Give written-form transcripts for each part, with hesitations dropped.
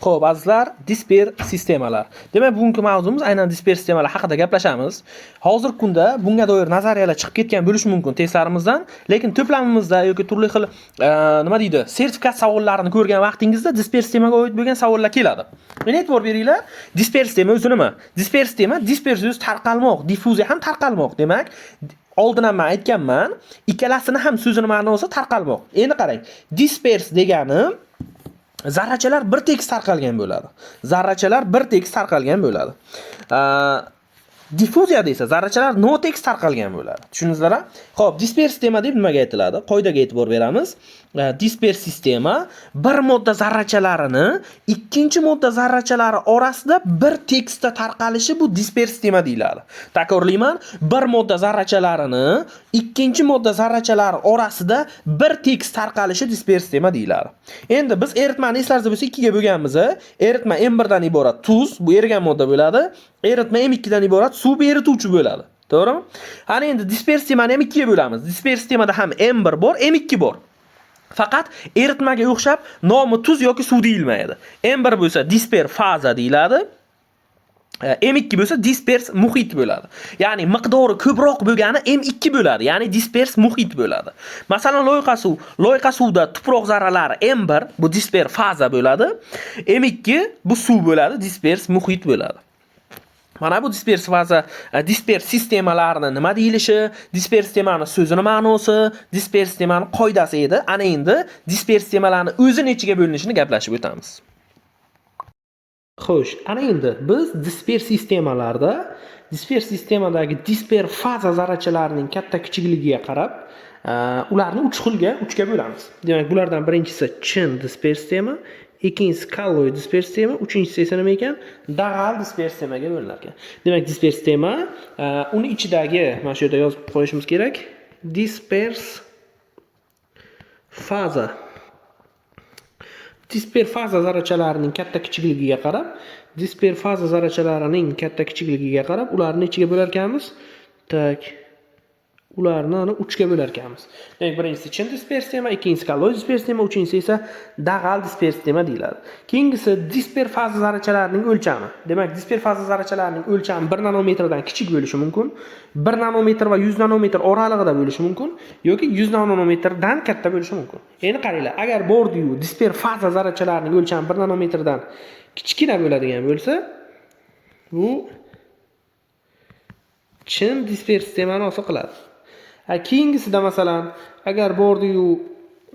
Xo'p, azizlar, disper sistemalar. Demak, bugungi mavzumiz aynan disper sistemalar haqida gaplashamiz. Hozirgi kunda bunga doir nazariyalar chiqib ketgan bo'lishi mumkin testlarimizdan, lekin to'plamimizda yoki turli xil nima deydi, sertifikat savollarini ko'rgan vaqtingizda disper sistemaga oid bo'lgan savollar keladi. Endi e'tibor beringlar, disper sistema o'zi nima? Disper sistema, disper so'zi tarqalmoq, diffuziya ham tarqalmoq. Demak, oldin ham men aytganman, ikkalasini ham so'zini ma'nosi tarqalmoq. Endi qarang, dispers degani zarrachalar bir tekis tarqalgan bo'ladi. Zarrachalar bir tekis tarqalgan bo'ladi. Diffuziyada esa zarrachalar notekis tarqalgan bo'ladi. Tushundingizlar-a? Xo'p, dispers sistema deb nimaga aytiladi? Qoidaga e'tibor beramiz. Dispers sistema bir modda zarrachalarini ikkinchi modda zarrachalari orasida bir tekisda tarqalishi bu dispers sistema deyiladi. Takrorlayman, bir modda zarrachalarini ikkinchi modda zarrachalari orasida bir tekis tarqalishi dispers sistema deyiladi. Endi biz eritmani eslaringizda bo'lsa ikkiga bo'lganmiz. Eritma M1 dan iborat tuz, bu erigan modda bo'ladi. Eritma M2 dan iborat suv bu erituvchi bo'ladi. To'g'rimi? Ana endi dispers sistemani ham ikkiga bo'lamiz. Dispers sistemada ham M1 bor, M2 bor. Faqat eritmaga o'xshab nomi tuz yoki suv deyilmaydi. M1 bo'lsa disper faza deyiladi. M2 bo'lsa dispers muhit bo'ladi. Ya'ni miqdori ko'proq bo'lgani M2 bo'ladi, ya'ni dispers muhit bo'ladi. Masalan, loyqa suv, loyqa suvda tuproq zarralari M1 bu disper faza bo'ladi. M2 bu suv bo'ladi, dispers muhit bo'ladi. Mana bu dispers faza, dispers sistemalarni nima deyilishi, dispers sistemani so'zini ma'nosi, dispers sistemani qoidasi edi. Ana endi dispers sistemalarni o'zi nechiga bo'linishini gaplashib o'tamiz. Xo'sh, ana endi biz dispers sistemalarda, dispers sistemadagi disper faza zarrachalarining katta kichikligiga qarab, ularni 3 xilga, 3 ga bo'lamiz. Demak, bulardan birinchisi chin dispers sistema, ikkinchisi kolloid dispers sistema, uchinchisi esa nima ekan? Dag'al dispers sistemaga bo'linar ekan. Demak, dispers sistema, uni ichidagi mana shu yerda yozib qo'yishimiz kerak. Dispers faza. Disper faza zarrachalarining katta kichikligiga qarab, disper faza zarrachalarining katta kichikligiga qarab ularni nechiga bo'lar ekanmiz? Так. Ularni ana 3 ga bo'lar ekanmiz. Demak, birinchisi chin dispers sistema, ikkinchisi kolloid dispers sistema, uchinchisi esa dag'al dispers sistema deyiladi. Keyingisi disper faza zarrachalarining o'lchami. Demak, disper faza zarrachalarining o'lchami 1 nanometrdan kichik bo'lishi mumkin, 1 nanometr va 100 nanometr oralig'ida bo'lishi mumkin yoki 100 nanometrdan katta bo'lishi mumkin. Endi qaranglar, agar bordi-yu disper faza zarrachalarining o'lchami 1 nanometrdan kichkina bo'ladigan bo'lsa, bu chin dispers sistemani hosil qiladi. Keyingisida masalan, agar bordi-yu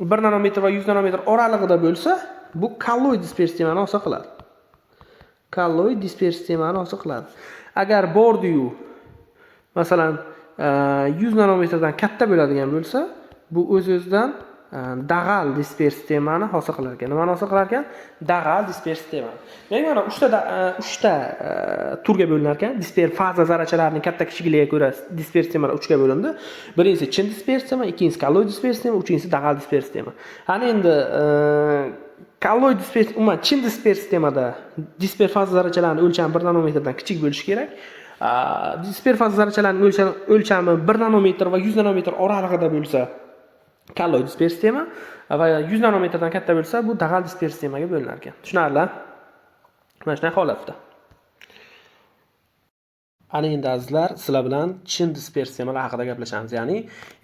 1 nanometr va 100 nanometr oralig'ida bo'lsa, bu kolloid dispers sistemani hosil qiladi. Kolloid dispers sistemani hosil qiladi. Agar bordi-yu masalan 100 nanometrdan katta bo'ladigan bo'lsa, bu o'z-o'zidan dag'al dispers sistemani hosil qilar ekan. Nimani hosil qilar ekan? Dag'al dispers sistemani. Demak, mana uchta turga bo'linar ekan. Disper faza zarrachalarining katta kichikligiga ko'ra dispers sistemalar 3 ga bo'lindi. Birinchisi chin dispers sistema, ikkinchisi kolloid dispers sistema, uchinchisi dag'al dispers sistema. Ana endi kolloid dispers, umuman chin dispers sistemada disper faza zarrachalarining o'lchami 1 nanometrdan kichik bo'lishi kerak. Disper faza zarrachalarining o'lchami 1 nanometr va 100 nanometr oralig'ida bo'lsa, kolloid dispers sistema va 100 nanometrdan katta bo'lsa, bu dag'al dispers sistemaga bo'linar ekan. Tushunarli? Mana shunday holatda. Ana endi azizlar, sizlar bilan chin dispers sistemalar haqida gaplashamiz. Ya'ni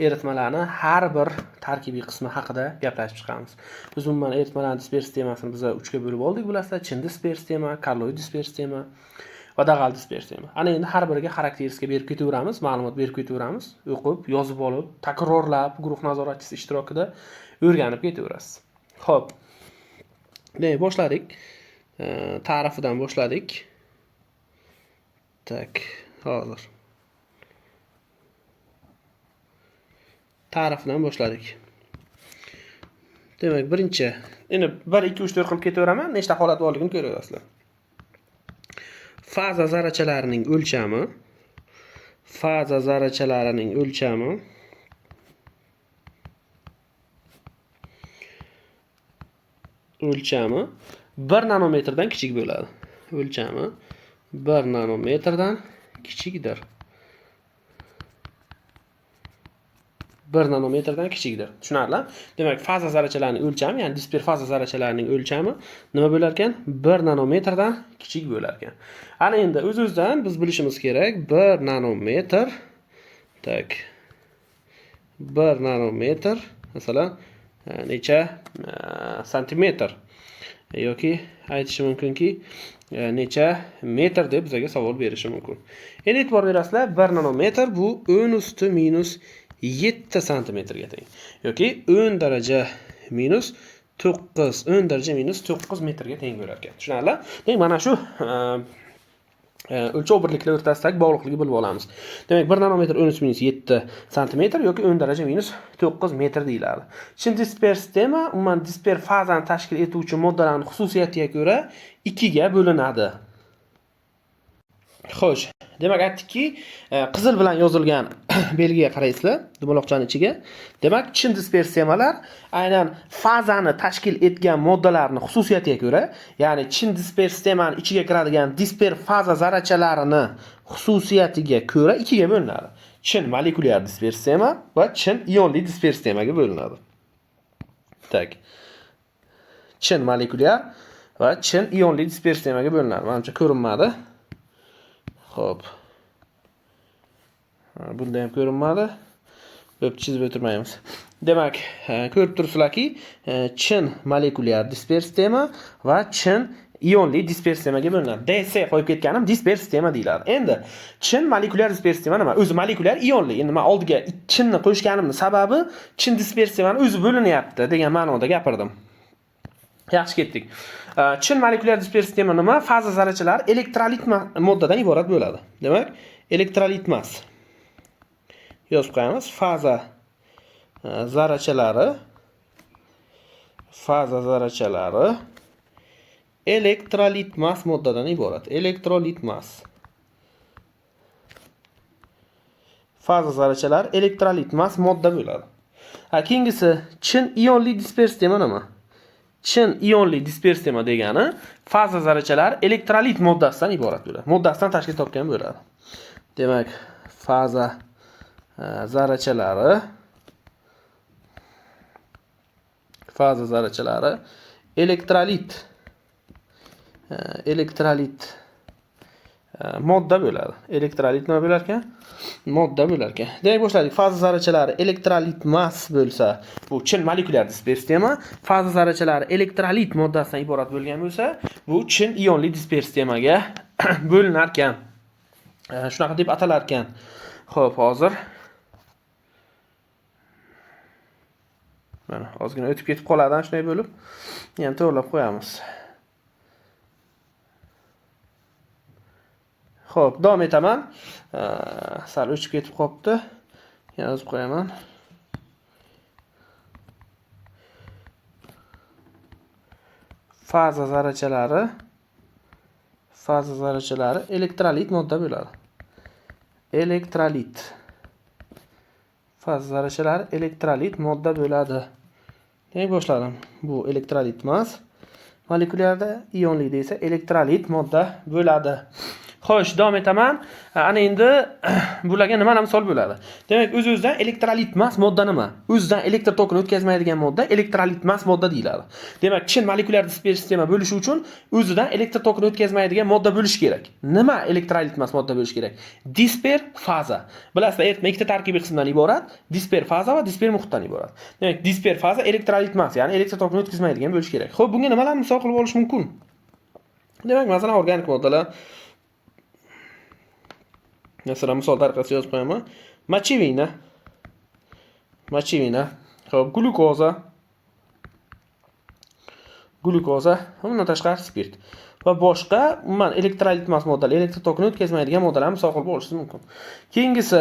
eritmalarni har bir tarkibiy qismi haqida gaplashib chiqamiz. Biz umuman eritmalarning dispers sistemasini biz 3 ga bo'lib oldik, bilasizlar. Chin dispers sistema, kolloid dispers sistema va dag'al dispers sistema. Ana endi har biriga xarakteristika berib ketaveramiz, ma'lumot berib ketaveramiz. O'qib, yozib olib, takrorlab, guruh nazoratchisi ishtirokida o'rganib ketaverasiz. Xo'p. Demak, boshladik. Ta'rifidan boshladik. Так, hozir. Ta'rifidan boshladik. Demak, birinchi, endi 1 2 3 4 qilib ketaveraman, nechta holat borligini ko'raverasizlar. Faza zarrachalarining o'lchami, faza zarrachalarining o'lchami 1 nanometrdan kichik bo'ladi. O'lchami 1 nanometrdan kichikdir. 1 nanometrdan kichikdir. Tushunarli? Demak, faza zarrachalarining o'lchami, ya'ni disper faza zarrachalarining o'lchami nima bo'lar ekan? 1 nanometrdan kichik bo'lar ekan. Ana endi o'z-o'zidan biz bilishimiz kerak, 1 nanometr, tak, 1 nanometr masalan necha santimetr yoki aytishi mumkinki necha metr deb bizga savol berishi mumkin. Endi e'tibor berasizlar, 1 nanometr bu 10⁻⁷ santimetrga teng yoki 10 daraja minus 9, 10 daraja minus 9 metrga teng bo'lar ekan. Tushunarli? Demak, mana shu o'lchov birliklar o'rtasidagi bog'liqlikni bilib olamiz. Demak, 1 nanometr 10⁻⁷ santimetr yoki 10 daraja minus 9 metr deyiladi. Chin disper sistema umuman disper fazani tashkil etuvchi moddalarning xususiyatiga ko'ra 2 ga bo'linadi. Xo'sh, demak aytdikki, qizil bilan yozilgan belgiga qaraysizlar, dumaloqchaning ichiga. Demak, chin disper sistemalar aynan fazani tashkil etgan moddalarning xususiyatiga ko'ra, ya'ni chin disper sistemaning ichiga kiradigan disper faza zarrachalarini xususiyatiga ko'ra 2 ga bo'linadi. Chin molekulyar disper sistema va chin ionli disper sistemaga bo'linadi. Tak. Chin molekulyar va chin ionli disper sistemaga bo'linadi. Menimcha ko'rinmadi. Xo'p. Bunda ham ko'rinmadi. Ko'p chizib o'tirmaymiz. Demak, ko'rib turibsizlarki, chin molekulyar disper sistema va chin ionli disper sistemaga bo'linadi. DC qo'yib ketganim disper sistema deyiladi. Endi chin molekulyar disper sistema nima? O'zi molekulyar ionli. Endi men oldiga chinni qo'shganimning sababi chin disper sistemani o'zi bo'linyapti degan ma'noda gapirdim. Yaxshi ketdik. Chin molekulyar disper sistema nima? Faza zarrachalari elektrolit moddadan iborat bo'ladi. Demak, elektrolit emas. Yozib qo'yamiz. Faza zarrachalari, faza zarrachalari elektrolitmas moddadan iborat. Elektrolitmas. Faza zarrachalari elektrolitmas modda bo'ladi. Keyingisi chin ionli disper sistema nima? Chin ionli disper sistema degani faza zarrachalari elektrolit moddasidan iborat bo'ladi. Moddasidan tashkil topgan bo'ladi. Demak, faza zarrachalari, faza zarrachalari elektrolit, elektrolit modda bo'ladi. Elektrolit nima bo'lar ekan? Modda bo'lar ekan. Demak, boshladik. Faza zarrachalari elektrolitmas bo'lsa, bu chin molekulyar disper sistema. Faza zarrachalari elektrolit moddasidan iborat bo'lgan bo'lsa, bu chin ionli disper sistemaga bo'linar ekan. Shunaqa deb atalar ekan. Xo'p, hozir mana ozgina o'tib ketib qoladi, shunday bo'lib, yana to'g'rilab qo'yamiz. Xo'p, davom etaman. Sal o'chib ketib qolibdi. Yana yozib qo'yaman. Faza zarrachalari, faza zarrachalari elektrolit modda bo'ladi. Elektrolit. Faza zarrachalari elektrolit modda bo'ladi. Demak, boshladim. Bu elektrolit emas. Molekulyarda, ionlida esa elektrolit modda bo'ladi. Xo'sh, davom etaman. Ana endi bularga nimani misol bo'ladi? Demak, o'z-o'zidan elektrolit emas modda nima? O'zidan elektr tokini o'tkazmaydigan modda elektrolit emas modda deyiladi. Demak, chin molekulyar disper sistema bo'lishi uchun o'zidan elektr tokini o'tkazmaydigan modda bo'lishi kerak. Nima elektrolit emas modda bo'lishi kerak? Disper faza. Bilasizlar, eritma ikkita tarkibiy qismdan iborat, disper faza va disper muhitdan iborat. Demak, disper faza elektrolit emas, ya'ni elektr tokini o'tkazmaydigan bo'lishi kerak. Xo'p, bunga nimalarni misol qilib olish mumkin? Demak, masalan, organik moddalar. Masalan, misol tariqasida yozib qo'yaman. Mochevina. Mochevina. Xo'p, glyukoza. Glyukoza, undan tashqari spirt va boshqa umuman elektrolit emas moddalar, elektr tokini o'tkazmaydigan moddalarni misol qilib olishingiz mumkin. Keyingisi,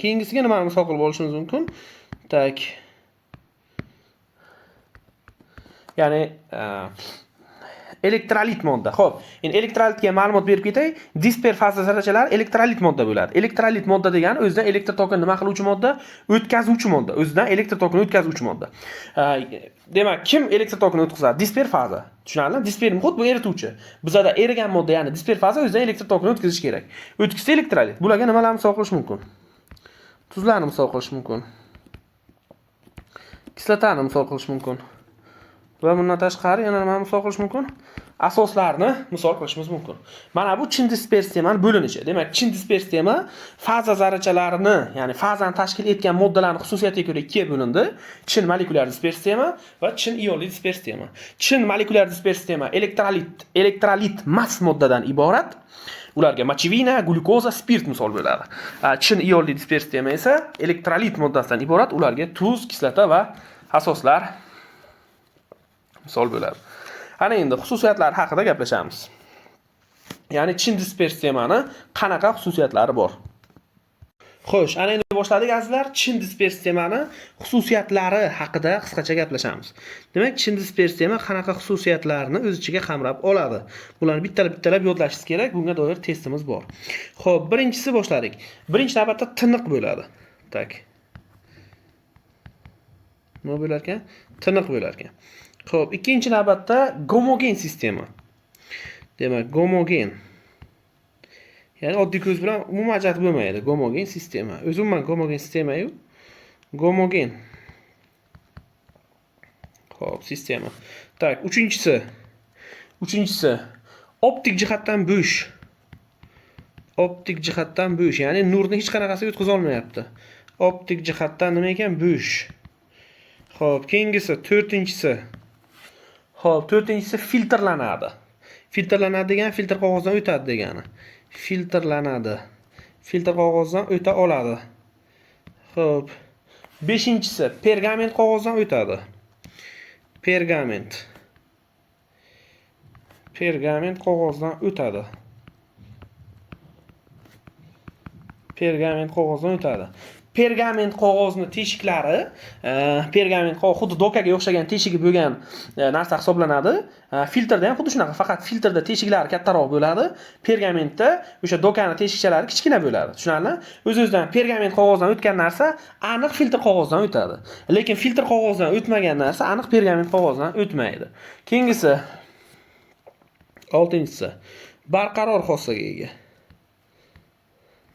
keyingisiga nimani misol qilib olishimiz mumkin? Tak. Ya'ni elektrolit modda. Xo'p, endi elektrolitga ma'lumot berib ketay. Disper faza zarrachalari elektrolit modda bo'ladi. Elektrolit modda degani o'zidan elektr tokini nima qiluvchi modda? O'tkazuvchi modda. O'zidan elektr tokini o'tkazuvchi modda. Demak, kim elektr tokini o'tkazadi? Disper faza. Tushunarlimi? Disper muhit bu erituvchi. Bizada erigan modda, ya'ni disper faza o'zidan elektr tokini o'tkazishi kerak. O'tkazsa elektrolit. Bularga nimalarni misol qilish mumkin? Tuzlarni misol qilish mumkin. Kislotani misol qilish mumkin. Va bundan tashqari yana nimani misol qilish mumkin? Asoslarni misol qilishimiz mumkin. Mana bu chin dispers sistemani bo'linishi. Demak, chin dispers sistema faza zarrachalarini, ya'ni fazani tashkil etgan moddalarning xususiyatiga ko'ra ikkiga bo'lindi. Chin molekulyar dispers sistema va chin ionli dispers sistema. Chin molekulyar dispers sistema elektrolit mas moddadan iborat. Ularga mochevina, glyukoza, spirt misol bo'ladi. Chin ionli dispers sistema esa elektrolit moddasidan iborat. Ularga tuz, kislota va asoslar misol bo'ladi. Ana endi xususiyatlari haqida gaplashamiz. Ya'ni chin dispers sistemani qanaqa xususiyatlari bor? Xo'sh, ana endi boshladik, azizlar. Chin dispers sistemani xususiyatlari haqida qisqacha gaplashamiz. Demak, chin dispers sistema qanaqa xususiyatlarni o'z ichiga qamrab oladi? Bularni bittalab-bittalab yodlashingiz kerak. Bunga doir testimiz bor. Xo'p, birinchisi boshladik. Birinchi navbatda tiniq bo'ladi. Так. Nima bo'lar ekan? Tiniq bo'lar ekan. Xo'p, ikkinchi navbatda gomogen sistema. Demak, gomogen. Ya'ni oddiy ko'z bilan umuman ajratib bo'lmaydi. Gomogen sistema. O'zi umuman gomogen sistema-yu. Gomogen. Xo'p, sistema. Так, uchinchisi. Uchinchisi optik jihatdan bo'sh. Optik jihatdan bo'sh, ya'ni nurni hech qanaqasi o'tkaza olmayapti. Optik jihatdan nima ekan? Bo'sh. Xo'p, keyingisi to'rtinchisi. Xo'p, to'rtinchisi filtrlanadi. Filtrlanadi degan filtr qog'ozdan o'tadi degani. Filtrlanadi. Filtr qog'ozdan o'ta oladi. Xo'p. Beshinchisi pergament qog'ozdan o'tadi. Pergament. Pergament qog'ozdan o'tadi. Pergament qog'ozdan o'tadi. Pergament qog'ozni teshiklari, pergament qog'oz xuddi dokaga o'xshagan teshigi bo'lgan narsa hisoblanadi. Filtrda ham xuddi shunaqa, faqat filtrda teshiklari kattaroq bo'ladi. Pergamentda o'sha dokani teshikchalari kichkina bo'ladi. Tushunarli? O'z-o'zidan pergament qog'ozdan o'tgan narsa aniq filtr qog'ozdan o'tadi. Lekin filtr qog'ozdan o'tmagan narsa aniq pergament qog'ozdan o'tmaydi. Keyingisi oltinchisi barqaror xossaga ega.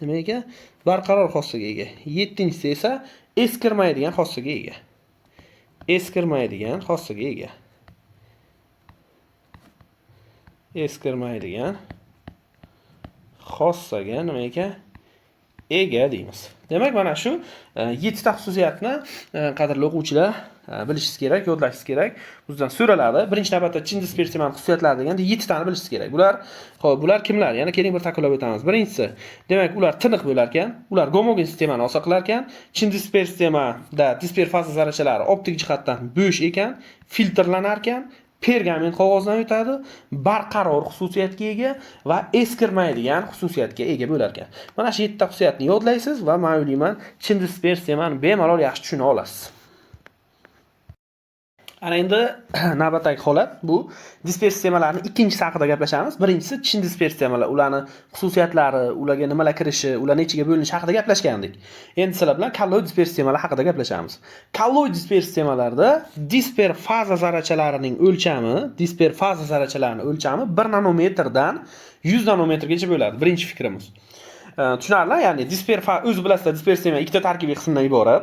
Nima ekan? Barqaror xossaga ega. Yettinchisi esa eskirmaydigan xossaga ega. Eskirmaydigan xossaga ega. Eskirmaydigan xossaga nima ekan? Ega deymiz. Demak, mana shu 7 ta xususiyatni qadrli o'quvchilar bilishingiz kerak, yodlashingiz kerak. Bizdan so'raladi. Birinchi navbatda chin dispers sistemani xususiyatlari deganda 7 tani bilishingiz kerak. Bular, xo'p, bular kimlar? Yana keling bir takrorlab o'tamiz. Birinchisi, demak, ular tiniq bo'lar ekan, ular gomogen sistemani hosil qilar ekan. Chin dispers sistemada disper faza zarrachalari optik jihatdan bo'sh ekan, filtrlanar ekan, pergament qog'ozdan o'tadi, barqaror xususiyatga ega va eskirmaydigan xususiyatga ega bo'lar ekan. Mana shu 7 ta xususiyatni yodlaysiz va men o'ylayman, chin dispers sistemani bemalol yaxshi tushuna olasiz. Ana endi navbatdagi holat bu dispers sistemalarning ikkinchisi haqida gaplashamiz. Birinchisi chin dispers sistemalar, ularni xususiyatlari, ularga nimalar kirishi, ular nechiga bo'linishi haqida gaplashgandik. Endi sizlar bilan kolloid dispers sistemalar haqida gaplashamiz. Kolloid dispers sistemalarda disper faza zarrachalarining o'lchami, disper faza zarrachalarining o'lchami 1 nanometrdan 100 nanometrgacha bo'ladi. Birinchi fikrimiz. Tushunarli? Ya'ni disper o'zi bilasizlar, disper sistema ikkita tarkibiy qismdan iborat.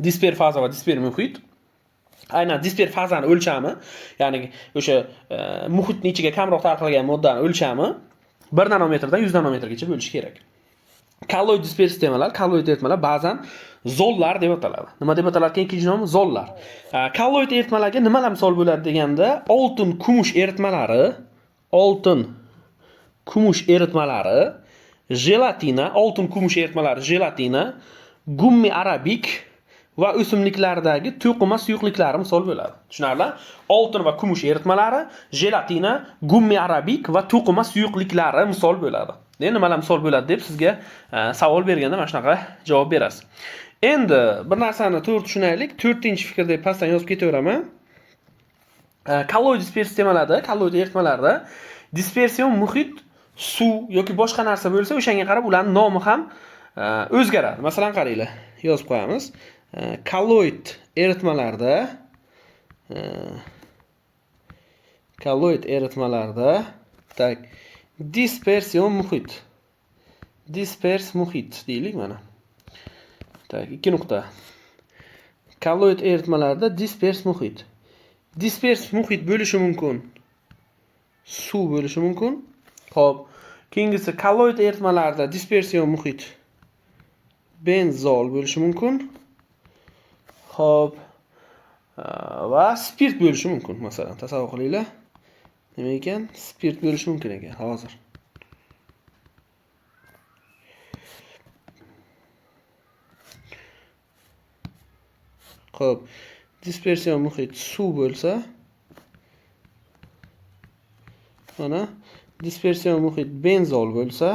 Disper faza va disper muhit. Aynan disper fazani o'lchami, ya'ni o'sha muhitning ichiga kamroq tarqalgan moddani o'lchami 1 nanometrdan 100 nanometrgacha bo'lishi kerak. Kolloid disper sistemalar, kolloid eritmalar ba'zan zollar deb ataladi. Nima deb atalar ekan ikkinchi nomi? Zollar. Kolloid eritmalarga nimalar misol bo'ladi deganda, oltin kumush eritmalari, oltin kumush eritmalari, jelatina, oltin kumush eritmalari, jelatina, gummi arabik va o'simliklardagi to'qima suyuqliklari misol bo'ladi. Tushunarli? Oltin va kumush eritmalari, jelatina, gummi arabik va to'qima suyuqliklari misol bo'ladi. Endi nimalar misol bo'ladi deb sizga savol berganda mana shunaqa javob berasiz. Endi bir narsani to'g'ri tushunaylik. 4-fikr deb pastdan yozib ketaveraman. Kolloid dispers sistemalarda, kolloid eritmalarda dispersion muhit suv yoki boshqa narsa bo'lsa, o'shanga qarab ularning nomi ham o'zgaradi. Masalan, qaranglar, yozib qo'yamiz. Kolloid eritmalarda kolloid eritmalarda так dispersion muhit, dispers muhit deylik mana. Так, ikki nuqta. Kolloid eritmalarida dispers muhit. Dispers muhit bo'lishi mumkin. Suv bo'lishi mumkin. Xo'p, keyingisi kolloid eritmalarida dispersion muhit benzol bo'lishi mumkin. Xo'p, va spirt bo'lishi mumkin, masalan, tasavvur qilinglar. Nima ekan? Spirt bo'lishi mumkin ekan hozir. Xo'p, dispersion muhit suv bo'lsa, mana dispersion muhit benzol bo'lsa,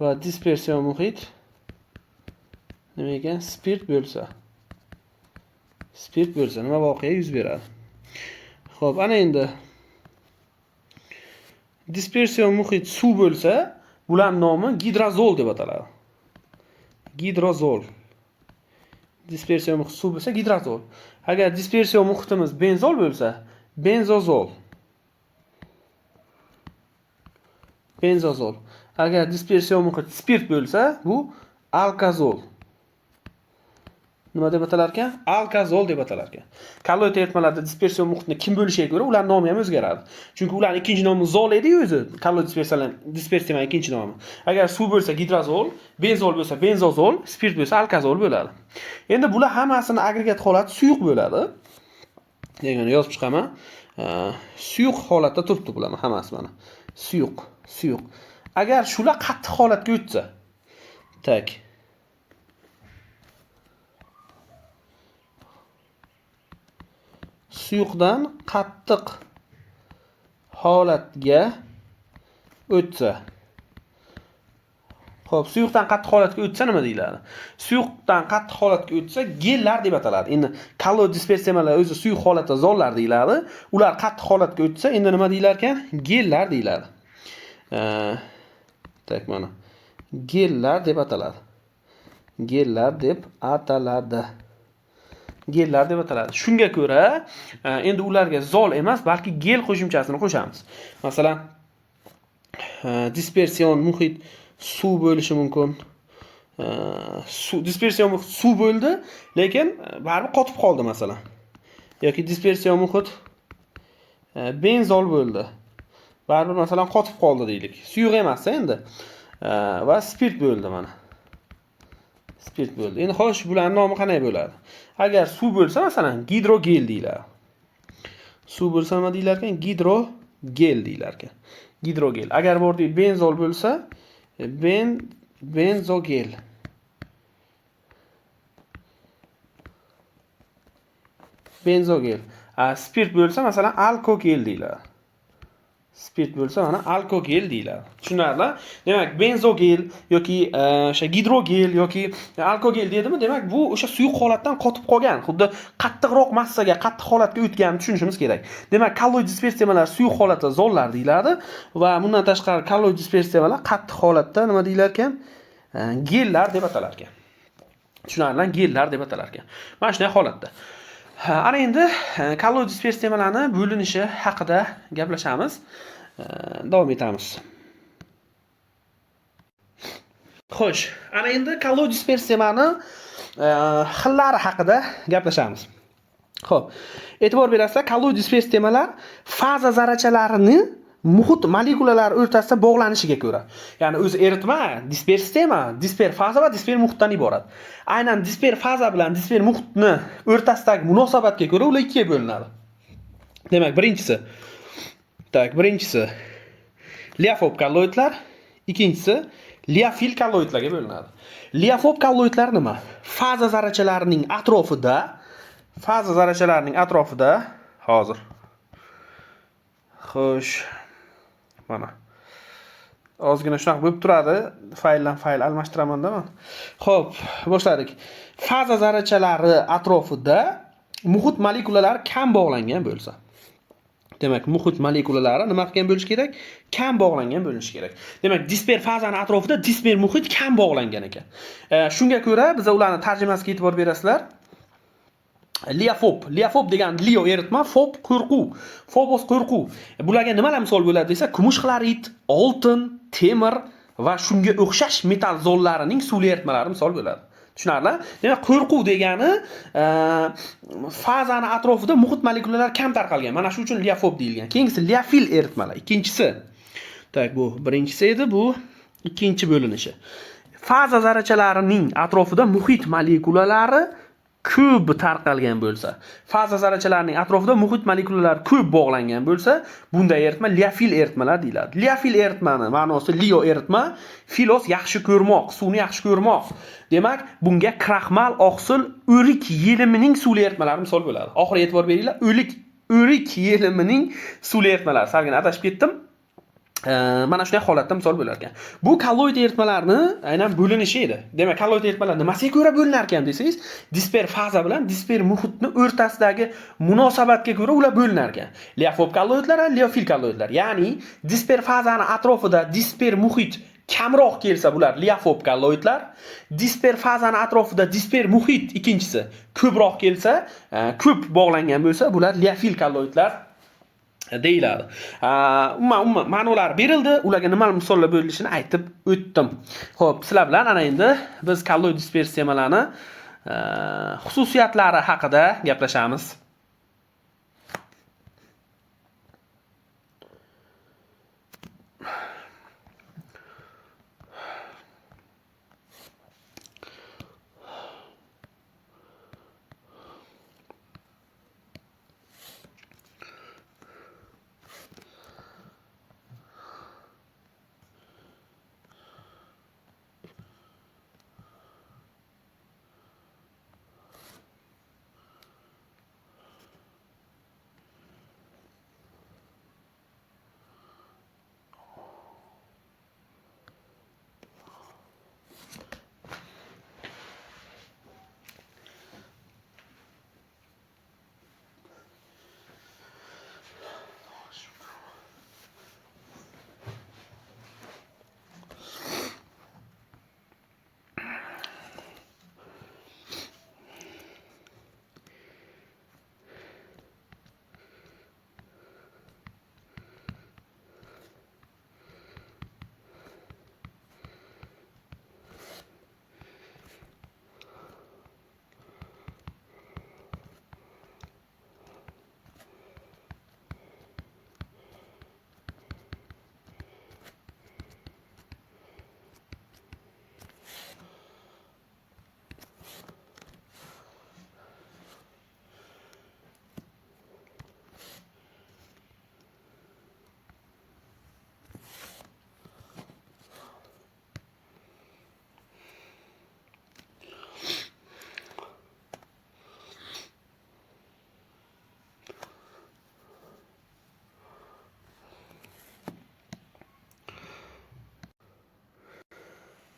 va dispersion muhit nima ekan? Spirt bo'lsa. Spirt bo'lsa nima voqea yuz beradi? Xo'p, ana endi dispersion muhit suv bo'lsa, bular nomi gidrozol deb ataladi. Gidrozol. Dispersion muhit suv bo'lsa gidrozol. Agar dispersion muhitimiz benzol bo'lsa, benzozol. Benzozol. Agar dispersion muhit spirt bo'lsa, bu alkazol. Nima deb atalar ekan? Alkazol deb atalar ekan. Kolloid eritmalarda dispersion muhitni kim bo'lishiga ko'ra ular nomi ham o'zgaradi. Chunki ularning ikkinchi nomi zol edi-yu o'zi. Kolloid dispersiyaning ikkinchi nomi. Agar suv bo'lsa gidrozol, benzol bo'lsa benzozol, spirt bo'lsa alkazol bo'ladi. Endi bular hammasini agregat holati suyuq bo'ladi. Degan yozib chiqaman. Suyuq holatda turibdi bular hammasi mana. Suyuq, suyuq. Agar shular qattiq holatga o'tsa, tak. Suyuqdan qattiq holatga o'tsa. Xo'p, suyuqdan qattiq holatga o'tsa nima deyiladi? Suyuqdan qattiq holatga o'tsa gellar deb ataladi. Endi kolloid dispersiyalar o'zi suyuq holatda zollar deyiladi. Ular qattiq holatga o'tsa endi nima deyilar ekan? Gellar deyiladi. Tak mana. Gellar deb ataladi. Gellar deb ataladi. Gellar deb ataladi. Shunga ko'ra, endi ularga zol emas, balki gel qo'shimchasini qo'shamiz. Masalan, dispersion muhit suv bo'lishi mumkin. Suv dispersion muhit suv bo'ldi, lekin baribir qotib qoldi masalan. Yoki dispersion muhit benzol bo'ldi. Baribir masalan qotib qoldi deylik. Suyuq emas endi. Va spirt bo'ldi mana. Spirt bo'ldi. Endi xo'sh, bularning nomi qanday bo'ladi? Agar suv bo'lsa, masalan, gidrogel deyiladi. Suv bo'lsa nima deyilar ekan? Gidrogel deyilar ekan. Gidrogel. Agar bordi benzol bo'lsa, benzogel. Benzogel. Spirt bo'lsa, masalan, alkogel deyiladi. Spirt bo'lsa, mana alkogel deyiladi. Tushunarli? Demak, benzogel yoki o'sha gidrogel yoki alkogel dedimi? Demak, bu o'sha suyuq holatdan qotib qolgan, xuddi qattiqroq massaga, qattiq holatga o'tganini tushunishimiz kerak. Demak, kolloid dispersiyalar suyuq holatda zollar deyiladi va bundan tashqari kolloid dispersiyalar qattiq holatda nima deyilar ekan? Gellar deb atalar ekan. Tushunarli? Gellar deb atalar ekan. Mana shunday holatda. Ana endi kolloid dispersiyalarni bo'linishi haqida gaplashamiz. Davom etamiz. Xo'sh, ana endi kolloid dispersiyani xillari haqida gaplashamiz. Xo'p, e'tibor berasizlar, kolloid dispersiyamalar faza zarrachalarini muhit molekulalari o'rtasida bog'lanishiga ko'ra, ya'ni o'zi eritma, disper sistema, disper faza va disper muhitdan iborat. Aynan disper faza bilan disper muhitni o'rtasidagi munosabatga ko'ra ular ikkiga bo'linadi. Demak, birinchisi liafob kolloidlar, ikkinchisi liofil kolloidlarga bo'linadi. Liafob kolloidlar nima? Faza zarrachalarining atrofida, hozir. Xo'sh, mana. Ozgina shunaqa bo'lib turadi. Fayldan fayl almashtiraman-da men. Xo'p, boshladik. Faza zarrachalari atrofida muhit molekulalari kam bog'langan bo'lsa. Demak, muhit molekulalari nima qilgan bo'lishi kerak? Kam bog'langan bo'lishi kerak. Demak, disper fazani atrofida disper muhit kam bog'langan ekan. Shunga ko'ra biz ularning tarjimasiga e'tibor berasizlar. Liafob, liafob degan lio eritma, fob qo'rquv, fobos qo'rquv. Bularga nimalar misol bo'ladi desa, kumush xlorid, oltin, temir, va shunga o'xshash metall zollarining suvli eritmalari misol bo'ladi. Tushunarli? Demak, qo'rquv degani fazani atrofida muhit molekulalari kam tarqalgan. Mana shu uchun liofob deyilgan. Keyingisi liofil eritmalar. Ikkinchisi. Tak, bu birinchisi edi, bu ikkinchi bo'linishi. Faza zarrachalarining atrofida muhit molekulalari ko'p tarqalgan bo'lsa, faza zarrachalarining atrofida muhit molekulalari ko'p bog'langan bo'lsa, bunday eritma liofil eritmalar deyiladi. Liofil eritmani ma'nosi lio eritma, filos yaxshi ko'rmoq, suvni yaxshi ko'rmoq. Demak, bunga kraxmal, oqsil, o'rik yelimining suvli eritmalari misol bo'ladi. Oxiri e'tibor beringlar, o'rik yelimining suvli eritmalari. Salgina adashib ketdim. Mana shunday holatda misol bo'lar ekan. Bu kolloid eritmalarni aynan bo'linishi edi. Demak, kolloid eritmalar nimasiga ko'ra bo'linar ekan desangiz, disper faza bilan disper muhitni o'rtasidagi munosabatga ko'ra ular bo'linar ekan. Liofob kolloidlar va liofil kolloidlar. Ya'ni disper fazani atrofida disper muhit kamroq kelsa, bular liofob kolloidlar. Disper fazani atrofida disper muhit ikkinchisi ko'proq kelsa, ko'p bog'langan bo'lsa, bular liofil kolloidlar deyiladi. Umuman ma'nolar berildi, ularga nima misollar berilishini aytib o'tdim. Xo'p, sizlar bilan ana endi biz kolloid disper sistemalarni xususiyatlari haqida gaplashamiz.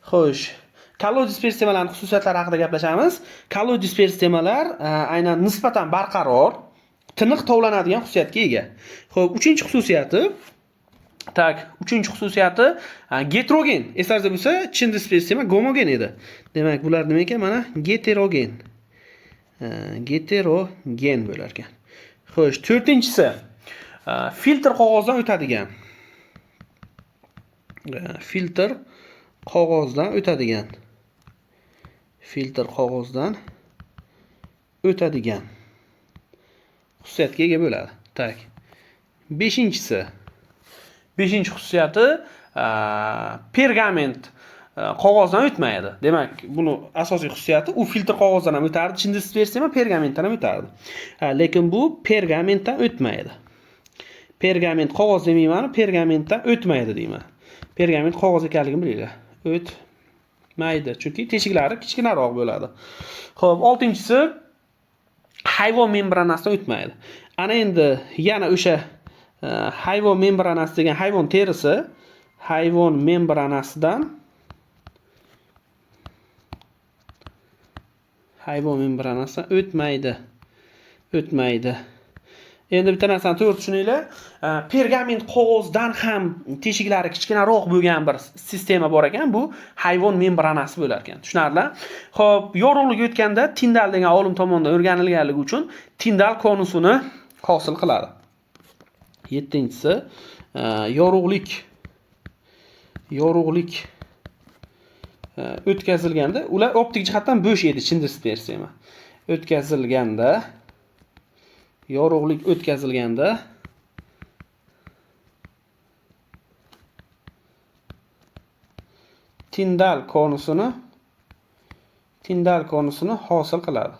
Xo'sh, kolloid disper sistemalarning xususiyatlari haqida gaplashamiz. Kolloid disper sistemalar aynan nisbatan barqaror, tiniq tovlanadigan xususiyatga ega. Xo'p, uchinchi xususiyati, tak, uchinchi xususiyati geterogen. Esingizda bo'lsa, chin disper sistema gomogen edi. Demak, bular nima ekan? Mana geterogen. Geterogen bo'lar ekan. Xo'sh, to'rtinchisi, filtr qog'ozdan o'tadigan. Filtr qog'ozdan o'tadigan. Filtr qog'ozdan o'tadigan xususiyatga ega bo'ladi. Tak. Beshinchisi. Beshinchi xususiyati pergament qog'ozdan o'tmaydi. Demak, buni asosiy xususiyati u filtr qog'ozdan ham o'tardi, chin dispersiyam pergamentdan ham o'tardi. Lekin bu pergamentdan o'tmaydi. Pergament qog'oz demayman, pergamentdan o'tmaydi deyman. Pergament qog'oz ekanligini bilinglar. O'tmaydi, chunki teshiklari kichkinaroq bo'ladi. Xo'p, oltinchisi hayvon membranasidan o'tmaydi. Ana endi yana o'sha hayvon membranasi degan hayvon terisi, hayvon membranasidan o'tmaydi. O'tmaydi. Endi bitta narsani to'g'ri tushuninglar. Pergament qog'ozdan ham teshiklari kichkinaroq bo'lgan bir sistema bor ekan, bu hayvon membranasi bo'lar ekan. Tushunarli? Xo'p, yorug'lik o'tganda Tindal degan olim tomonidan o'rganilganligi uchun Tindal konusini hosil qiladi. Yettinchisi, yorug'lik Yorug'lik o'tkazilganda, ular optik jihatdan bo'sh edi chin dispers sistema. O'tkazilganda, yorug'lik o'tkazilganda Tindal konusini hosil qiladi.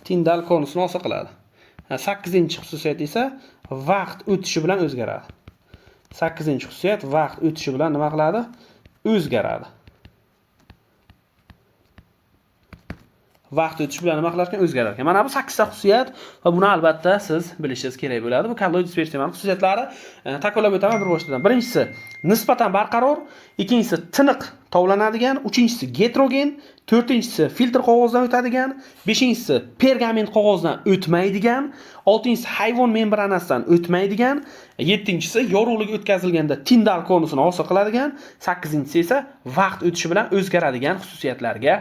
Tindal konusini hosil qiladi. 8-xususiyat esa vaqt o'tishi bilan o'zgaradi. 8-xususiyat vaqt o'tishi bilan nima qiladi? O'zgaradi. Vaqt o'tishi bilan nima qilar ekan? O'zgarar ekan. Mana bu 8 ta xususiyat va buni albatta siz bilishingiz kerak bo'ladi. Bu kolloid dispers sistemaning xususiyatlari takrorlab o'taman bir boshdan. Birinchisi nisbatan barqaror, ikkinchisi tiniq tovlanadigan, uchinchisi geterogen, to'rtinchisi filtr qog'ozdan o'tadigan, beshinchisi pergament qog'ozdan o'tmaydigan, oltinchisi hayvon membranasidan o'tmaydigan, yettinchisi yorug'lik o'tkazilganda Tindal konusini hosil qiladigan, sakkizinchisi esa vaqt o'tishi bilan o'zgaradigan xususiyatlarga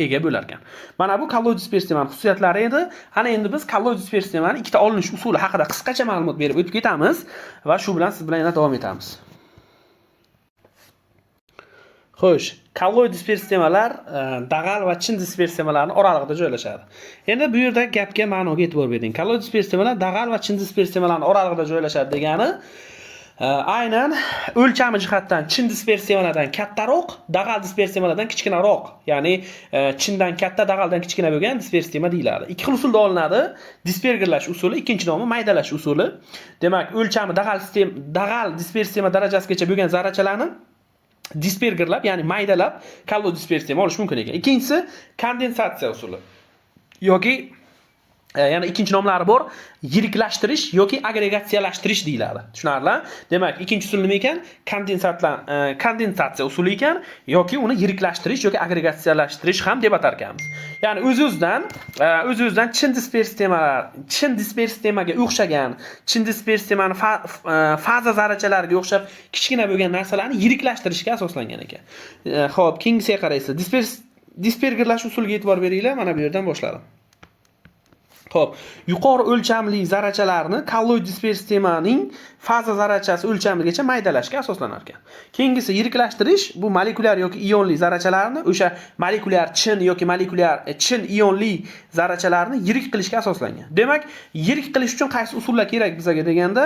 ega bo'lar ekan. Mana bu kolloid dispers sistemaning xususiyatlari edi. Ana endi biz kolloid dispers sistemaning ikkita olinish usuli haqida qisqacha ma'lumot berib o'tib ketamiz va shu bilan siz bilan yana davom etamiz. Xo'sh, kolloid dispers sistemalar dag'al va chin dispers sistemalarning oralig'ida joylashadi. Endi bu yerda gapga, ma'noga e'tibor bering. Kolloid dispers sistemalar dag'al va chin dispers sistemalarning oralig'ida joylashadi degani aynan o'lchami jihatdan chin dispers sistemalardan kattaroq, dag'al dispers sistemalardan kichkinaroq, ya'ni chindan katta, dag'aldan kichkina bo'lgan dispers sistema deyiladi. Ikki xil usulda olinadi. Dispergirlash usuli, ikkinchi nomi maydalash usuli. Demak, o'lchami dag'al dispers sistema darajasigacha bo'lgan zarrachalarni dispergirlab, ya'ni maydalab kolloid dispers sistema olish mumkin ekan. Ikkinchisi kondensatsiya usuli yoki yana ikkinchi nomlari bor, yiriklashtirish yoki agregatsiyalashtirish deyiladi. Tushunarli? Demak, ikkinchi usul nima ekan? Kondensatsiya usuli ekan yoki uni yiriklashtirish yoki agregatsiyalashtirish ham deb atar ekanmiz. Ya'ni o'z-o'zidan chin dispers sistemalar, chin dispers sistemaga o'xshagan, chin dispers sistemani faza zarrachalariga o'xshab kichkina bo'lgan narsalarni yiriklashtirishga asoslangan ekan. Xo'p, keyingisiga qaraysiz. Dispergirlash usuliga e'tibor beringlar. Mana bu yerdan boshladim. Xo'p, yuqori o'lchamli zarrachalarni kolloid dispers sistemaning faza zarrachasi o'lchamigacha maydalashga asoslanar ekan. Keyingisi yiriklashtirish, bu molekulyar yoki ionli zarrachalarni o'sha molekulyar chin yoki molekulyar chin ionli zarrachalarni yirik qilishga asoslangan. Demak, yirik qilish uchun qaysi usullar kerak bizga deganda,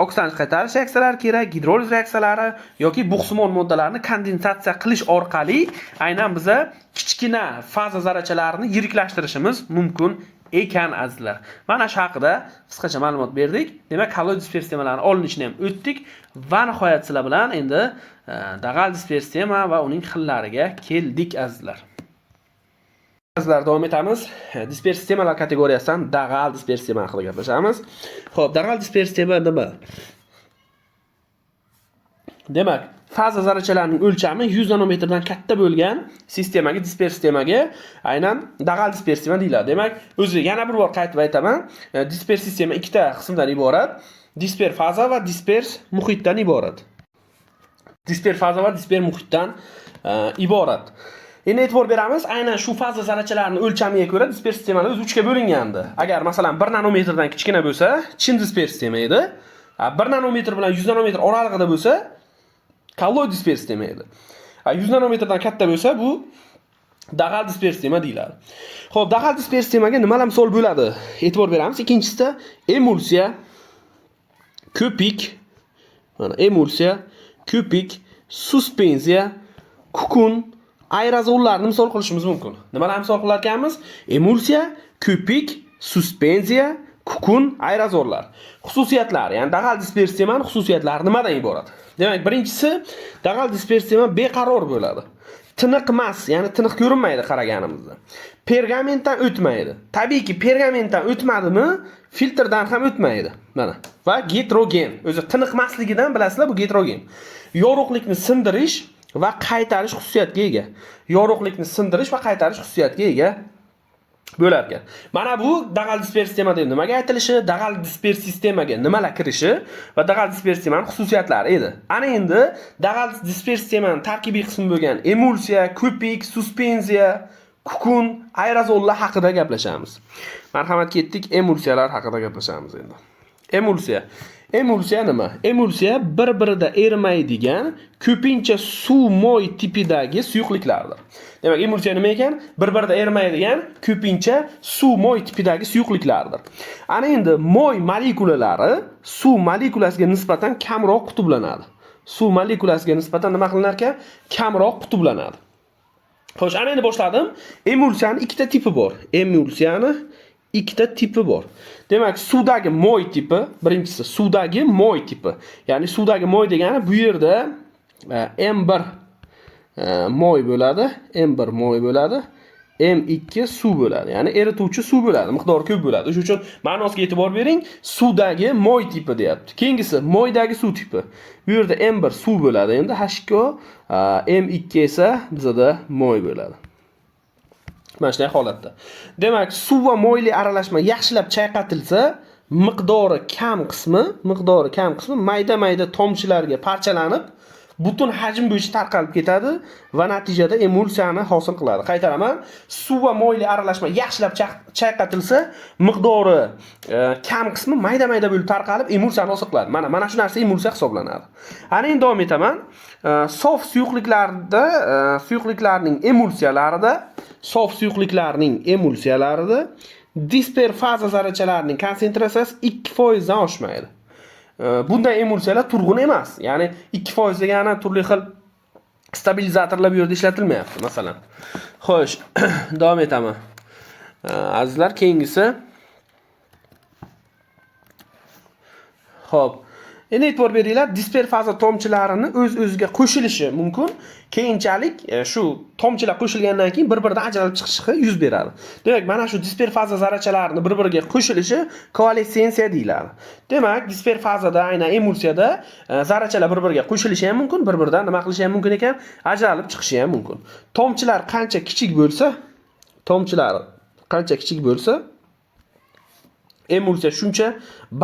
oksidlanish qaytarish reaksiyalari kerak, gidroliz reaksiyalari yoki bug'simon moddalarni kondensatsiya qilish orqali aynan biza kichkina faza zarrachalarini yiriklashtirishimiz mumkin ekan azizlar. Mana shu haqida qisqacha ma'lumot berdik. Demak, kolloid dispers sistemalarini olinishini ham o'tdik va nihoyat sizlar bilan endi dag'al dispers sistema va uning xillariga keldik azizlar. Azizlar, davom etamiz. Dispers sistemalar kategoriyasidan dag'al dispers sistema haqida gaplashamiz. Xo'p, dag'al dispers sistema nima? Demak, faza zarrachalarining o'lchami 100 nanometrdan katta bo'lgan sistemaga, dispers sistemaga aynan dag'al dispers sistema deyiladi. Demak, o'zi yana bir bor qaytib aytaman, dispers sistema ikkita qismdan iborat. Disper faza va dispers muhitdan iborat. Disper faza va disper muhitdan iborat. Endi e'tibor beramiz, aynan shu faza zarrachalarining o'lchamiga ko'ra dispers sistemalar o'zi 3 ga bo'lingandi. Agar masalan 1 nanometrdan kichkina bo'lsa, chin dispers sistema edi. 1 nanometr bilan 100 nanometr oralig'ida bo'lsa, kolloid dispers sistema edi. 100 nanometrdan katta bo'lsa, bu dag'al dispers sistema deyiladi. Xo'p, dag'al dispers sistemaga nimalar misol bo'ladi? E'tibor beramiz. Ikkinchisida emulsiya, ko'pik, mana emulsiya, ko'pik, suspenziya, kukun, aerozollarni misol qilishimiz mumkin. Nimalarni misol qilar ekanmiz? Emulsiya, ko'pik, suspenziya, kukun, aerozollar. Xususiyatlari, ya'ni dag'al dispers sistemaning xususiyatlari nimadan iborat? Demak, birinchisi dag'al dispers sistema beqaror bo'ladi. Tiniq emas, ya'ni tiniq ko'rinmaydi qaraganimizda. Pergamentdan o'tmaydi. Tabiiyki, pergamentdan o'tmadimi, filtrdan ham o'tmaydi. Mana. Va geterogen. O'zi tiniq emasligidan bilasizlar, bu geterogen. Yorug'likni sindirish va qaytarish xususiyatiga ega. Yorug'likni sindirish va qaytarish xususiyatiga ega bo'lar ekan. Mana bu dag'al dispers sistema deb nimaga aytilishi, dag'al dispers sistemaga nimalar kirishi va dag'al dispers sistemaning xususiyatlari edi. Ana endi dag'al dispers sistemaning tarkibiy qismi bo'lgan emulsiya, ko'pik, suspenziya, kukun, aerozollar haqida gaplashamiz. Marhamat, ketdik, emulsiyalar haqida gaplashamiz endi. Emulsiya. Emulsiya nima? Emulsiya bir-birida erimaydigan ko'pincha suv moy tipidagi suyuqliklardir. Demak, emulsiya nima ekan? Bir-birida erimaydigan ko'pincha suv moy tipidagi suyuqliklardir. Ana endi moy molekulalari suv molekulasiga nisbatan kamroq qutblanadi. Suv molekulasiga nisbatan nima qilinar ekan? Kamroq qutblanadi. Xo'sh, ana endi boshladim. Emulsiyani ikkita tipi bor. Emulsiyani ikkita tipi bor. Demak, suvdagi moy tipi, birinchisi suvdagi moy tipi. Ya'ni suvdagi moy degani bu yerda M1 moy bo'ladi, M1 moy bo'ladi, M2 suv bo'ladi. Ya'ni erituvchi suv bo'ladi, miqdori ko'p bo'ladi. O'sha uchun ma'nosiga e'tibor bering, suvdagi moy tipi deyapti. Keyingisi moydagi suv tipi. Bu yerda M1 suv bo'ladi, endi H2O, M2 esa bizada moy bo'ladi. Mana shunday holatda. Demak, suv va moyli aralashma yaxshilab chayqatilsa, miqdori kam qismi mayda-mayda tomchilarga parchalanib, butun hajm bo'yicha tarqalib ketadi va natijada emulsiyani hosil qiladi. Qaytaraman, suv va moyli aralashma yaxshilab chayqatilsa, miqdori kam qismi mayda-mayda bo'lib tarqalib emulsiyani hosil qiladi. Mana shu narsa emulsiya hisoblanadi. Ana endi davom etaman. Sof suyuqliklarda, suyuqliklarning emulsiyalarida, sof suyuqliklarning emulsiyalarida disper faza zarrachalarining konsentratsiyasi 2% dan oshmaydi. Bunday emulsiyalar turg'un emas. Ya'ni 2% degani turli xil stabilizatorlar bu yerda ishlatilmayapti, masalan. Xo'sh, davom etaman. Azizlar, keyingisi. Xo'p. Endi e'tibor beringlar, disper faza tomchilarini o'z-o'ziga qo'shilishi mumkin. Keyinchalik shu tomchilar qo'shilgandan keyin bir-biridan ajralib chiqishi yuz beradi. Demak, mana shu disper faza zarrachalarini bir-biriga qo'shilishi koalessensiya deyiladi. Demak, disper fazada, aynan emulsiyada zarrachalar bir-biriga qo'shilishi ham mumkin, bir-biridan nima qilishi ham mumkin ekan, ajralib chiqishi ham mumkin. Tomchilar qancha kichik bo'lsa, emulsiya shuncha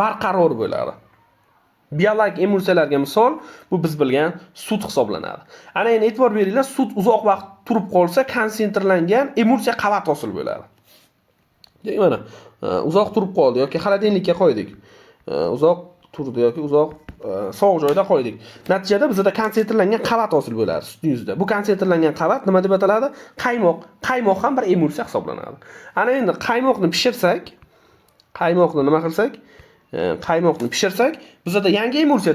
barqaror bo'ladi. Biologik emulsiyalarga misol bu biz bilgan sut hisoblanadi. Ana endi e'tibor beringlar, sut uzoq vaqt turib qolsa konsentrlangan emulsiya qavat hosil bo'ladi. Demak, mana uzoq turib qoldi yoki xolodilnikka qo'ydik. Uzoq turdi yoki uzoq sovuq joyda qo'ydik. Natijada bizda konsentrlangan qavat hosil bo'ladi sutning yuzida. Bu konsentrlangan qavat nima deb ataladi? Qaymoq. Qaymoq ham bir emulsiya hisoblanadi. Ana endi qaymoqni pishirsak, qaymoqni nima qilsak? Qaymoqni pishirsak, bizda yangi emulsiya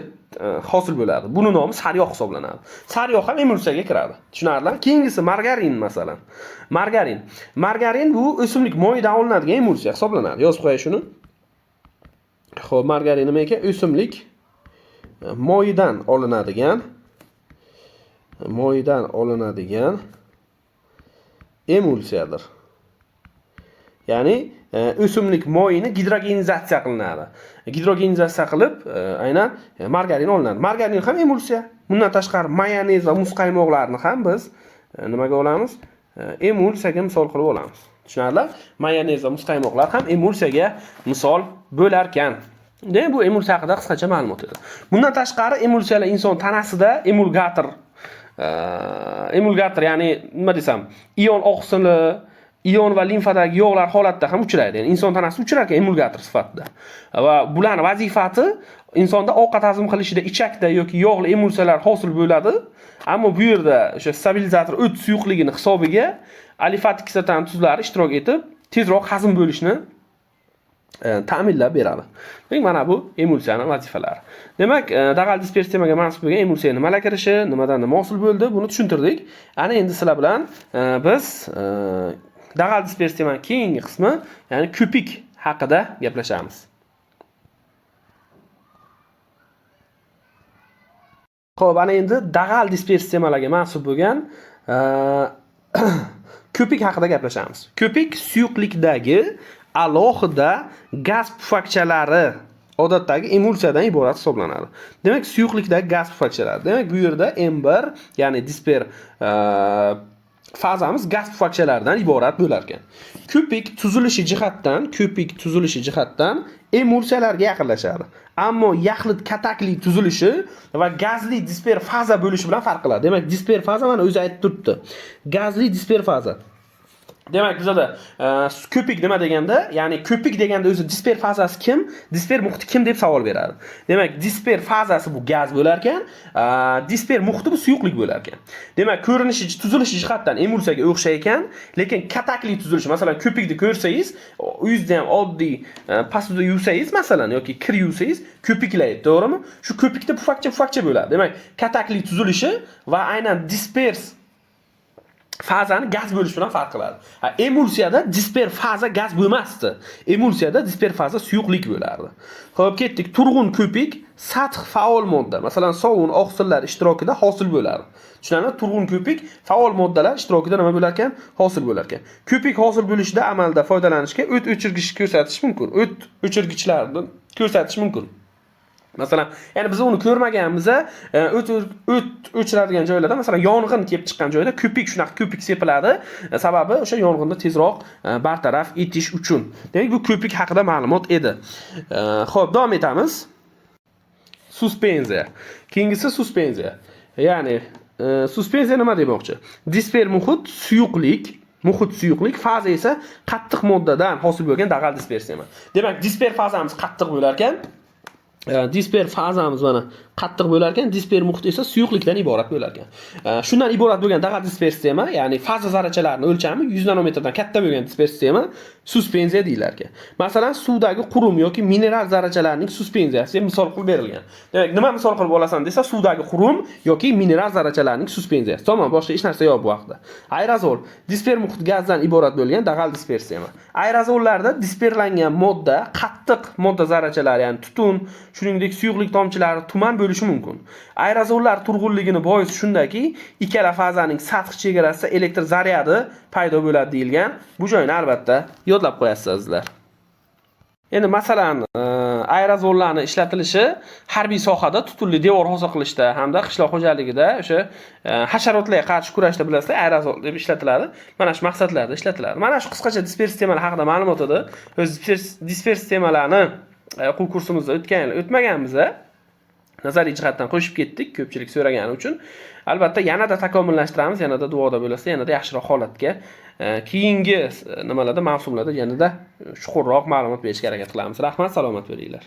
hosil bo'ladi. Buni nomi sariyog' hisoblanadi. Sariyog' ham emulsiyaga kiradi. Tushunarlimi? Keyingisi margarin masalan. Margarin. Margarin bu o'simlik moyidan olinadigan emulsiya hisoblanadi. Yozib qo'yay shuni. Xo'p, margarin nima ekan? O'simlik moyidan olinadigan emulsiyadir. Ya'ni o'simlik moyini gidrogenizatsiya qilinadi. Gidrogenizatsiya qilib, aynan margarin olinadi. Margarin ham emulsiya. Bundan tashqari mayonez va muzqaymoqlarni ham biz nimaga olamiz? Emulsiyaga misol qilib olamiz. Tushunarli? Mayonez va muzqaymoqlar ham emulsiyaga misol bo'lar ekan. Demak, bu emulsiya haqida qisqacha ma'lumot edi. Bundan tashqari emulsiyalar inson tanasida emulgator, ya'ni nima desam, ion oqsili, ion va limfadagi yog'lar holatda ham uchraydi. Ya'ni inson tanasi uchrar ekan emulgator sifatida. Va bularning vazifasi insonda ovqat hazm qilishida ichakda yoki yog'li emulsiyalar hosil bo'ladi. Ammo bu yerda o'sha stabilizator o't suyuqligini hisobiga alifatik kislotani tuzlari ishtirok etib, tezroq hazm bo'lishni ta'minlab beradi. Demak, mana bu emulsiyaning vazifalari. Demak, dag'al disper sistemaga mansub bo'lgan emulsiya nimalar kirishi, nimadan nima hosil bo'ldi, buni tushuntirdik. Ana endi sizlar bilan biz dag'al disper sistemaning keyingi qismi, ya'ni ko'pik haqida gaplashamiz. Xo'p, ana endi dag'al disper sistemalarga mansub bo'lgan ko'pik haqida gaplashamiz. Ko'pik suyuqlikdagi alohida gaz pufakchalari odatdagi emulsiyadan iborat hisoblanadi. Demak, suyuqlikdagi gaz pufakchalari. Demak, bu yerda M1, ya'ni disper fazamiz gaz pufakchalaridan iborat bo'lar ekan. Ko'pik tuzilishi jihatdan emulsiyalarga yaqinlashadi. Ammo yaxlit katakli tuzilishi va gazli disper faza bo'lishi bilan farq qiladi. Demak, disper faza mana o'zi aytib turibdi. Gazli disper faza. Demak, bizada ko'pik nima deganda, ya'ni ko'pik deganda o'zi disper fazasi kim, disper muhiti kim deb savol beradi. Demak, disper fazasi bu gaz bo'lar ekan, disper muhiti bu suyuqlik bo'lar ekan. Demak, ko'rinishi, tuzilishi jihatdan emulsiyaga o'xshar ekan, lekin katakli tuzilishi, masalan, ko'pikni ko'rsangiz, uyingizda ham oddiy посуда yuvsangiz, masalan, yoki kir yuvsangiz, ko'piklaydi, to'g'rimi? Shu ko'pikda pufakcha-pufakcha bo'ladi. Demak, katakli tuzilishi va aynan dispers fazani gaz bo'lishi bilan farq qiladi. Ha, emulsiyada disper faza gaz bo'lmasdi. Emulsiyada disper faza suyuqlik bo'lardi. Xo'p, ketdik. Turg'un ko'pik sath faol modda, masalan, sovun, oqsillar ishtirokida hosil bo'ladi. Tushunarli? Turg'un ko'pik faol moddalar ishtirokida nima bo'lar ekan? Hosil bo'lar ekan. Ko'pik hosil bo'lishida amalda foydalanishga o't o'chirgich ko'rsatish mumkin. O't o'chirgichlarni ko'rsatish mumkin. Masalan, ya'ni biz uni ko'rmaganmiz, o't o'chiradigan joylarda, masalan, yong'in kelib chiqqan joyda ko'pik, shunaqa ko'pik sepiladi. Sababi o'sha yong'inni tezroq bartaraf etish uchun. Demak, bu ko'pik haqida ma'lumot edi. Xo'p, davom etamiz. Suspenziya. Keyingisi suspenziya. Ya'ni suspenziya nima demoqchi? Disper muhit suyuqlik, muhit suyuqlik, faza esa qattiq moddadan hosil bo'lgan dag'al disper sistema. Demak, disper fazamiz qattiq bo'lar ekan. Disper fazamiz mana qattiq bo'lar ekan, disper muhit esa suyuqlikdan iborat bo'lar ekan. Shundan iborat bo'lgan dag'al disper sistema, ya'ni faza zarrachalarini o'lchami 100 nanometrdan katta bo'lgan disper sistema suspenziya deyilar ekan. Masalan, suvdagi qurum yoki mineral zarrachalarining suspenziyasi misol qilib berilgan. Demak, nima misol qilib olasan desa, suvdagi qurum yoki mineral zarrachalarining suspenziyasi. Tamom, boshqa hech narsa yo'q bu haqda. Aerozol disper muhit gazdan iborat bo'lgan dag'al disper sistema. Aerozollarda disperlangan modda qattiq modda zarrachalari, ya'ni tutun, shuningdek suyuqlik tomchilari, tuman bo'lishi mumkin. Aerozollar turg'unligini boisi shundaki, ikkala fazaning sath chegarasida elektr zaryadi paydo bo'ladi deyilgan. Bu joyni albatta yodlab qo'yasiz, azizlar. Endi masalan, aerozollarni ishlatilishi harbiy sohada tutunli devor hosil qilishda hamda qishloq xo'jaligida o'sha hasharotlarga qarshi kurashda, bilasizlar, aerozol deb ishlatiladi. Mana shu maqsadlarda ishlatiladi. Mana shu qisqacha disper sistemalar haqida ma'lumot edi. O'zi disper sistemalarni o'quv kursimizda o'tgan yil o'tmaganmiz. Nazariy jihatdan qo'shib ketdik ko'pchilik so'ragani uchun. Albatta yanada takomillashtiramiz, yanada duoda bo'lasizlar, yanada yaxshiroq holatga keyingi nimalarda, mavsumlarda yanada chuqurroq ma'lumot berishga harakat qilamiz. Rahmat, salomat bo'linglar.